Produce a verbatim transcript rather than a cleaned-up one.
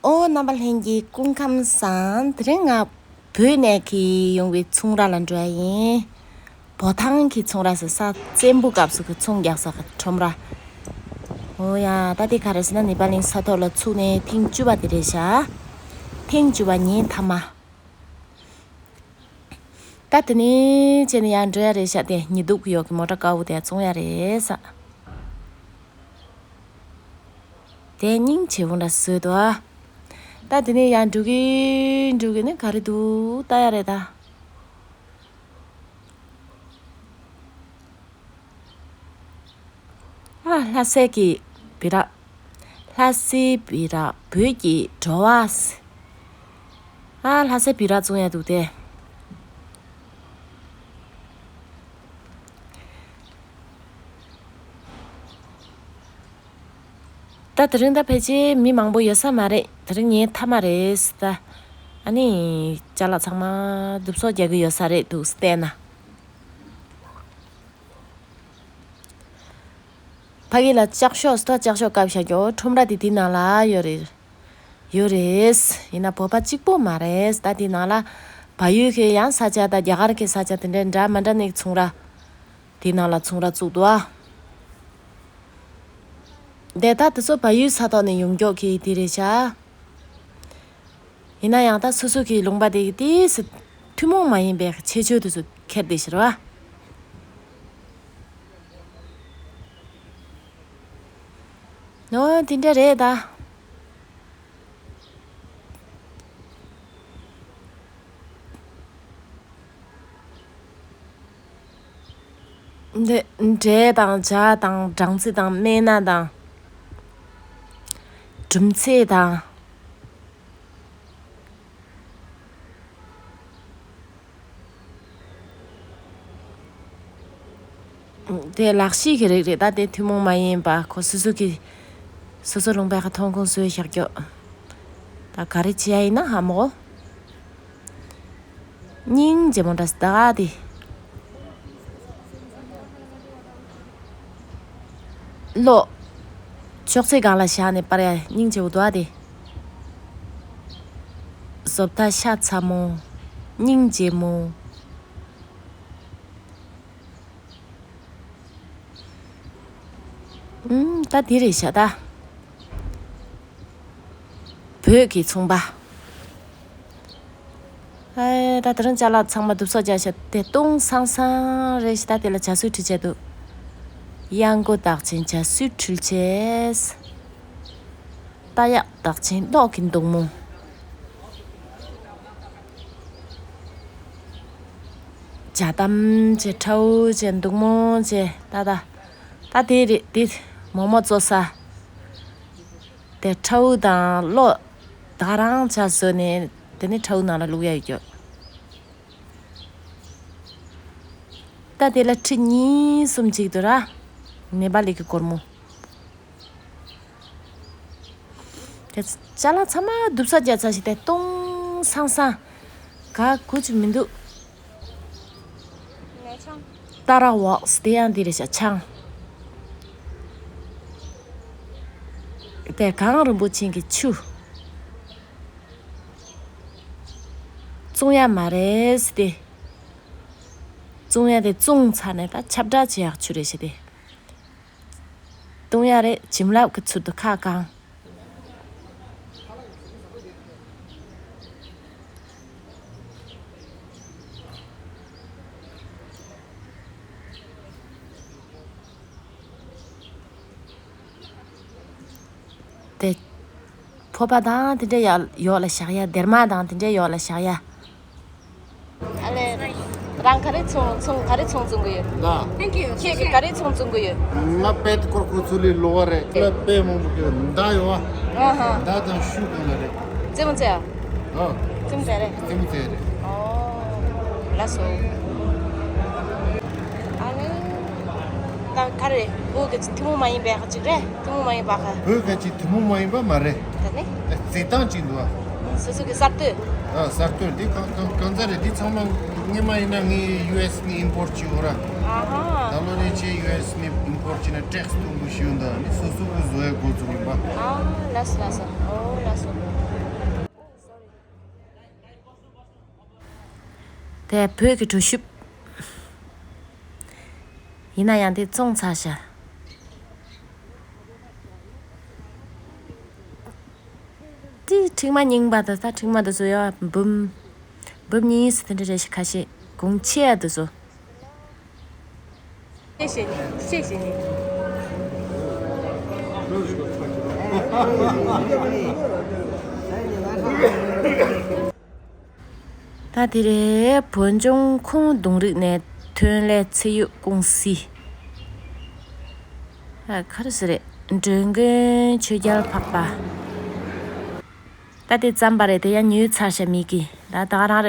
ཨོ། རྣམ་པ་ལྷན་རྒྱས་སྐུ་ཁམས་བཟང་། དེ་རིང་ང་བོད་ནས་ཁྱེར་ཡོང་བའི་ཚོང་ར་ལ་འགྲོ་ཡ་ཡིན། བོ་ཐང་གི་ཚོང་ར་ཟེར་ས། བཙན་པོ་སྐབས་སུ་གི་ཚོང་རྒྱག་ས་གི་ཁྲོམ་ར། ཨོ་ཡ། ད་དེ་ག་རེ་ཟེར་ན། ནེ་པ་ལིང་ས་ཐོག་ལ་ཚུགས་ནས་ཐེངས་བཅུ་པ་དེ་རེད་ཤག་ཐེངས་བཅུ་པ་ཉིན་མཐའ་མ། ད་དེ་ནས་བྱས་ནས་ཡར་འགྲོ་ཡ་རེད་ཤག་དེ་ཉི་གདུགས་ཡོད་གི་མོ་ཊ་དཀར་པོ་དེ་བཙོང་ཡ་རེད་ས། དེ་སྙིང་རྗེ་བོ་འདྲ་བཟོས་འདུག་ཨ། ད་དེ་ནས་ཡར་འགྲོ་གི་འགྲོ་གི་ནི་ག་རེ་འདུག་ལྟ་ཡ་རེད་ད། ཨ། ལྷ་སའི་གི་སྦི་རག་ལྷ་སའི་སྦི་རག་བོད་ཀྱི་བྲོ་བ། ཨ། ལྷ་སའི་སྦི་རག་བཙོང་ཡ་འདུག་སྟེ། ད་དེ་རིང་ད་ཕལ་ཆེར་མི་མང་པོ་ཡོད་ས་མ་རེད། དེ་རིང་ངའི་མཐའ་མ་རེད་ད། ཨ་ནི་ཅ་ལག་ཚང་མ་བསྡུ་གསོག་རྒྱག་གི་ཡོད་ས་རེད་འདུག་བལྟས་ན། ཕ་གི་ལ་ལྕགས་ཤོག་ད་ལྕགས་ཤོག་བཀབ་བཞག་རྒྱུ་ཁྲོམ་ར་དེ་དེ་ནང་ལ་ཡོད་རེད། ཡོད་རེད། ཡིན་ན་བོད་པ་གཅིག་པོ་མ་རེད། ད་དེ་ནང་ལ་བལ་ཡུལ་གི་ཡང་ས་ཆ་དང་རྒྱ་གར་གི་ས་ཆ་དེ་འདྲ་འདྲ་མི་འདྲ་ནས་ཚོང་ར་དེ་ནང་ལ་ཚོང་ར་བཙུགས་འདུག་ཨ། དེ་ད་དེ་ཚོ་བལ་ཡུལ་ས་ཐོག་ནས་ཡོང་རྒྱུ་གི་དེ་རེད་ཤག་ཡིན་ན་ཡང་ད་སོ་སོ་གི་ལུང་པ་དེ་གི་ཏིས་ཐུན་མོང་མ་ཡིན་པའི་ཁྱད་ཆོས་དེ་ཚོ་ཁྱེར་བསྡད་ཤག་ར། ཨོ། དེ་འདྲ་རེད་ད། འདི་འབྲས་དང་ཇ་དང་སྦྲང་རྩི་དང་སྨན་སྣ་དང་སྦྲུམ་ཚལ་དང་། དེ་ལག་ཤེས་ཀྱི་རིགས་རེད་ད། དེ་ཐུན་མོང་མ་ཡིན་པ་ཁོ་སོ་སོ་གི་སོ་སོ་ལུང་པའི་ཁ་ཐོན་ཁུངས་བཟོས་བཞག་རྒྱུ། ད་ག་རེ་བྱེད་ཡ་ཡིན་ན་ཧ་མོ། སྙིང་རྗེ་མོ་འདྲ་ཟེར་ད་དེ། ལོ། ཅོག་ཙེ་སྒང་ལ་བཞག་ནས་པར་ཡ་སྙིང་རྗེ་བོ་འདུག་ཨ་དེ། བཟོ་ལྟ་ཤ་ཚ་མོ། སྙིང་རྗེ་མོ། ཨུམ། ད་དེ་རེད་ཤག་ད། བོད་ཀྱི་ཚོང་པ། ཨེ། ད་དེ་རིང་ཅ་ལག་ཚང་མ་བསྡུ་གསོག་རྒྱག་ཤག་དེ་སྟོང་སང་སང་རེད་ཤག་ད་དེ་ལ་ཇ་སུ་འཁྲུད་བྱས་འདུག་གཡང་སྒོ་དག་ཅིང་ཇ་སུ་འཁྲུད་བྱས། རྟ་གཡག་དག་ཅིང་གློག་གི་མདུང་མོ། ཇ་དམ་བྱས་ཁྲའུ་བྱས་མདུང་མོ་བྱས་ད་ད། ད་དེ་རེད་དེ། མོག་མོག་བཙོ་ས། དེ་ཁྲའུ་དང་གློག་ད་རང་ཇ་བཟོས་ནས་དེ་ནས་ཁྲའུ་ནང་ལ་བླུག་ཡ་ཡོད་རྒྱུ། ད་དེ་ལ་ཁྲི་གཉིས་གསུམ་ཅིག་འདུག་ར། ནེ་པ་ལི་གི་སྒོར་མོ། དེ་ཅ་ལག་ཚང་མ་བསྡུ་གསོག་རྒྱག་ཚར་ཞིག་དེ་སྟོང་སང་སང་། ག་གུ་ཅིག་མི་འདུག་ནས་ཆང་། ཏཱ་ར་ཝག་སི་དེ་ཡང་འདི་རེད་ཤག་ཆང་། དེ་གངས་རིན་པོ་ཆེ་གི་ཆུ། བཙོང་ཡ་མ་རེད་ཟེར་ཏེ། བཙོང་ཡ་དེ་བཙོང་ཚར་ནས་ད་ཁྱབ་བསྒྲགས་བྱེད་ཡག་ཆུ་རེད་ཟེར་ཏེ། བཏུང་ཡ་རེད། བྱིན་རླབས་ཀྱི་ཚུལ་དུ་ཁ་བཀང་། དེ། ཕོར་པ་དང་དེ་འདྲ་ཡ་ཡོག་ལ་བཞག་ཡ། སྡེར་མ་དང་དེ་འདྲ་ཡོག་ལ་བཞག་ཡ། ཨ་ལེ། རང་ག་རེ་ཚོང་ཚོང་ག་རེ་ཚོང་བཙོང་གི་ཡོད། ད། Thank you. ཁྱེད་ཀྱིས་ག་རེ་ཚོང་བཙོང་གི་ཡོད། ང་པད་ཀོར་ཁོ་ཚོ་ལས་ལོ་བ་རེད། ལ་དཔེ་མང་པོ་གི་མདའ་ཡོད་བ། ཨ་ཧ། མདའ་དང་ཤུགས་གང་ལ་རེད། རྩེད་མོ་རྩེ་ཨ། ཨ། རྩེད་མོ་རྩེ་རེད། རྩེད་མོ་རྩེ་རེད། ཨོ། ལགས་སོ། ཨ་ནི། ད་ག་རེ། བོད་ཀྱི་ཐུན་མོང་མ་ཡིན་པའི་ཁ་ཅིག་རེད། ཐུན་མོང་མ་ཡིན་པ་ཁ། བོད་ཀྱི་ཐུན་མོང་མ་ཡིན་པ་མ་རེད། ད་ནི། རྩེད་སྟངས་ཅིག་འདུག་ཨ། སོ་སོ་གི་གསར་གཏོད། ཨ། གསར་གཏོད་འདི་གང་གང་གང་ཚ་རེད། འདི་ཚང་མ་སྔོན་མ་ཡིན་ན་ངས་ཡུ་ཨེས་ནས་ཨིམ་པོར་བྱེད་འོ་ར། ཨ་ཧ། ད་ལོ་ནས་ཁྱེད་ཡུ་ཨེས་ནས་ཨིམ་པོར་བྱེད་ན་ཊེག་སི་མཐོན་པོ་ཞིག་ཡོང་། ད་ནི་སོ་སོ་གི་བཟོ་ཡ་འགོ་བཙུགས་ཡིན་པ། ཨ། ལགས་སོ་ལགས་སོ། ཨོ་ལགས་སོ། དེ་བོད་ཀྱི་གྲོ་ཞིབ། ཡིན་ན་ཡང་དེ་བཙོང་ཚར་ཤག་དེ་ཁྲིག་མ་རྙིང་པ་དང་ད་ཁྲིག་མ་དེ་ཚོ་ཡང་འབུམ། འབུམ་གཉིས་སུ་དེ་འདྲ་རེ་ཞིག་ཁ་ཤས་གོང་ཆེ་ཡ་དེ་ཚོ། 谢谢你，谢谢你。 ད་དེ་རེད། བོད་ལྗོངས་ཁུངས་གདོང་རིག་ནས་ཐོན་ལས་ཚད་ཡོད་ཀུང་སི། ཨ། ག་རེ་ཟེར་རེད། མགྲོན་ཀུན་ཆོས་རྒྱལ་འཕགས་པ། ད་དེ་བརྩམས་པ་རེད། དེ་ཡང་ཉོས་ཚར་ཤག་མི་གིས། ད་ད་ག་རང་རེད།